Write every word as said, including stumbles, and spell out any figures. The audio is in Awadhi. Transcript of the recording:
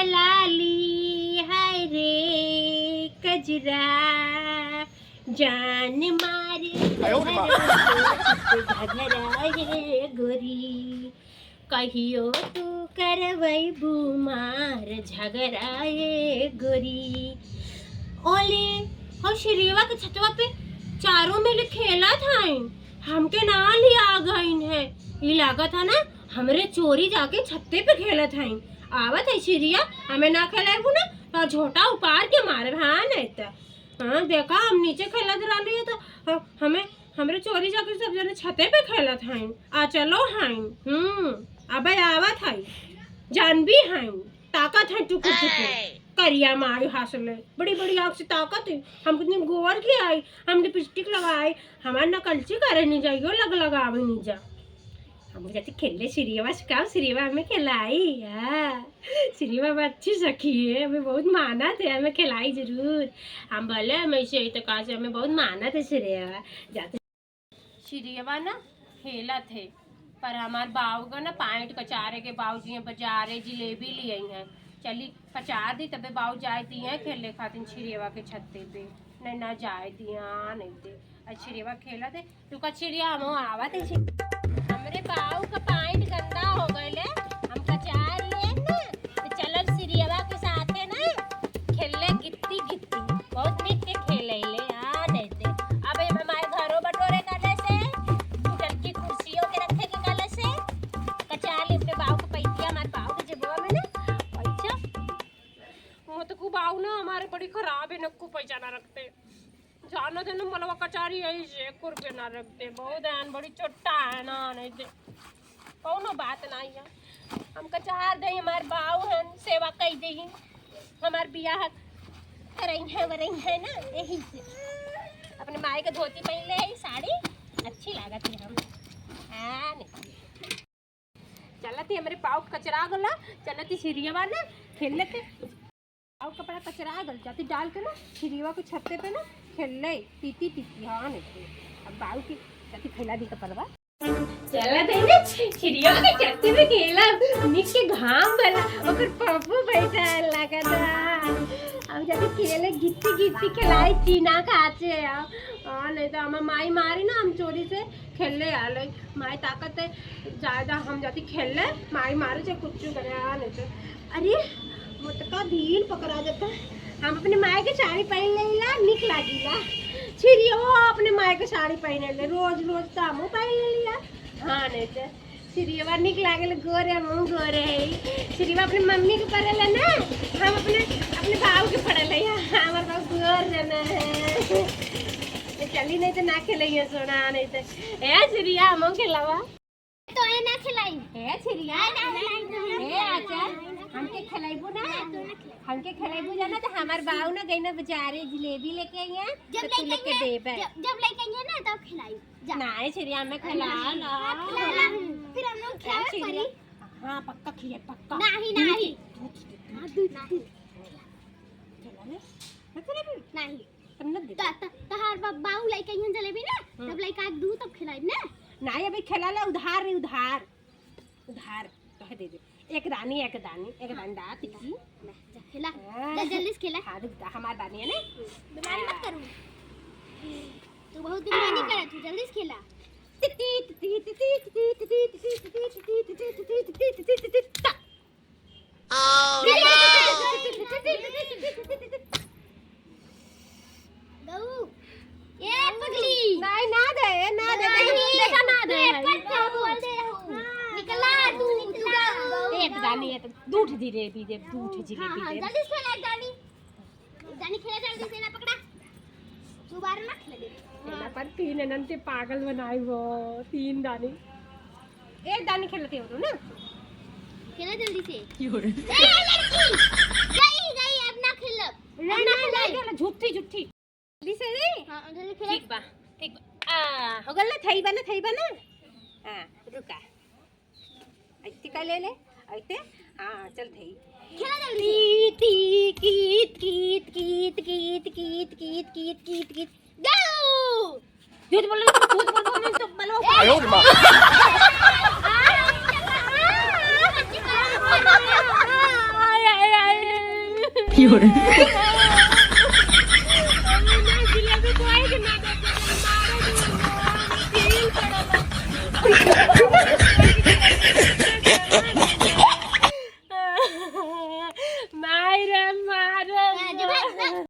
लाली हाय रे कजरा, जान मारे आयो रे माँ। घघरा ये गोरी, कहियो तू करवैबू मार झगरा ये गोरी। ओले, हो सिरियवा के छतवा पे चारों मिल खेलत हईं, हमके ना लिया गईन है। ई लागत है ना, हमरे चोरी जाके छत्ते पे खेलत हईं। आवत है सिरिया, हमें ना खेलैबू ना, तो झोटा उपार के मारे, हाँ नहीं तो। हाँ, देखा, हम नीचे खेलत रहली है तो ह-, हमें, हमरे चोरी जाके सब जने छते पे खेलत हईं। आ चलो हईं। हम्म, अबे आवत हईं। जानबी हईं। ताकत है टुकुर टुकुर। करिया माई हंसले। बड़ी बड़ी आँख से ताकत है। हम कितनी गोर की आई, हम लिपस्टिक लगाई, हमार नकलची करे नहीं जाइयो, लग लगावे नहीं जा। हम जाते खेलले सिरियवा से, का सिरियवा हमें खेलाई? हाँ, सिरियवा हमें अच्छी सखी है, हमें बहुत मानत है, हमें खेलाई जरूर। हम बोले, हम ऐसे ही तो कहा से हमें बहुत मानत है सिरियवा। जाते सिरियवा ना खेलत है, पर हमार बाऊ का ना पैंट कचारे के, बाऊजी हैं बाजारे जिलेबी ले आई हैं, चली कचार दी, तबे बाऊ जाए दी हैं खेले खातिर सिरियवा के छत्ते पे, नहीं ना जाए दी, हाँ नहीं दे। आ सिरियवा खेलत है, रुका सिरिया, हम आवत है। हमरे बाऊ का पैंट गंदा हो गइले, हम कचार लिए ना, तो चलब सिरियवा के साथे ना खेलले गित्ती गित्ती, बहुत नीक के खेले ले, आ नहीं दे। अब हम हमारे घरों बटोरे करले से, टूटल की कुर्सियों के रखे के करले से, कचार ले अपने बाऊ के पैतिया, हमारे बाऊ के जेबवा में ना पैसा। मोटकू बाऊ ना हमारे बड़ी खराब है, नक्कू पैसा ना रखते। जानो दे ना, मलवा कचारी यही से एक रुपया ना रखते। बहुत है, बड़ी चोट्टा है ना, नहीं दे। कौनो बात नहीं है, हम कचार दे, हमार बाऊ हन, सेवा कई दे, हमार बियाह करई है, वरई है ना, यही से। अपने माई के धोती पहन ले, साड़ी अच्छी लागत है हम। हाँ, नहीं। चलत ही हमरे बाऊ कचरा गला, चलत ही सिरियवा ना खेल लेते। बाऊ कपड़ा कचरा गल, जाती डाल के ना सिरियवा के छत्ते पे ना खेल ले, तीती तीती, हाँ नहीं तो। अब बाऊ की जाती फैला दी कपड़वा। चलत ही ना सिरियवा के छत्ते पे खेला, निक के घाम वाला, ओकर पप्पू बैठा है, लगा था। अब जाती खेले, गिट्टी गिट्टी खिलाई, चीना खाचे, हाँ नहीं तो हमार माई मारी ना, हम चोरी से खेलले आले। माई ताकत है ज्यादा, हम जाती खेलले, माई मारे चाहे कुछ करे, आ नहीं तो। अरे, मोटका धीन पकड़ा जाता। हम अपने माई के साड़ी पहन लेला, निक लागिला। सिरियवा अपने माई के साड़ी पहने ले, रोज रोज तो हमहू पहन लेलिया। हाँ नहीं तो। सिरियवा निक लागल, गोरे, मुँह गोरे है। सिरियवा अपने मम्मी के पड़ेला ना, हम अपने, अपने बाऊ के पड़ेला। हाँ, हमार बाऊ गोर जना है। ए, चली नहीं तो ना खेलइया सोना, नहीं तो। ए, सिरिया, हमहू खेलावा। तो ए ना खिलाई। ए, सिरिया। ए, ना खिलाई, ना खिलाई। ए, आचल, हमके खेलाइबू ना? हमके खेलाइबू जाना तो हमार बाऊ ना गई ना बाजारे जिलेबी लेके आई है, जब तो तू लेके लेके आई है, देबे। जब, जब लेके आई है ना, तब खिलाई। जा। नहीं, सिरिया में खिला ना। हाँ, खिला ना। फिर हम लोग ए, खिलावे सिरिया। परी। हाँ, पक्का खिया, पक्का। नहीं, दूध, नहीं। दूध, दूध, हाँ, दूध, दूध। खिला ले। नहीं खिला भी? नहीं। तब न दे। त-, त-, तहार बा-, बाऊ लइका इहन जलेबी ना, हम्म। तब लइका के दू तब खिलाई ना। नहीं, अभी खिला ले, उधार रे, उधार। उधार, कह दे दे। एक दानी, एक दानी, एक डंडा, तिक्की। ले, जा, खिला। हाँ। जा, जल्दी से खिला। हाँ, रुक जा, हमार दानी है ना? बीमारी मत करू। तू बहुत बीमारी करत हूँ, जल्दी से खिला। गऊ। ए पगली। नहीं, ना दे, ना दे, नहीं, देखा, देखा, ना दे। पेपर पे बोल दे रहू। निकला तू, तू गऊ। एक दानी, एक, दूठ जिलेबी दे, दूठ जिलेबी हाँ, हाँ, दे। जल्दी से खेला, एक दानी। एक दानी खेला, जल्दी से ना पकड़ा। दोबारा ना खेले दे। खेला पर तीन अनंत पागल बनाए वो, तीन दानी। एक दानी खेलते हो तो ना? खेला जल्दी से। क्यों रे? ए, लड़की! गई, गई, अब ना खेलब। अब ना नहीं, खेलब। नहीं खेला, झूठी, झूठी। जल्दी से रे। हाँ, जल्दी खेला। ठीक बा, ठीक बा। आ, हो गल ना, थई बा ना, थई बा ना? हाँ, रुका। ऐसे का ले ले, ऐसे? हाँ, चल थई। खेला जल्दी से। ती, ती, कीत, कीत, कीत। गऊ! झूठ बोल रही, झूठ बोल रही, तो बोलो। आयो रे माँ। की हो रही? जिलेबी कोई के ना देते, मारे के ना, फील करला।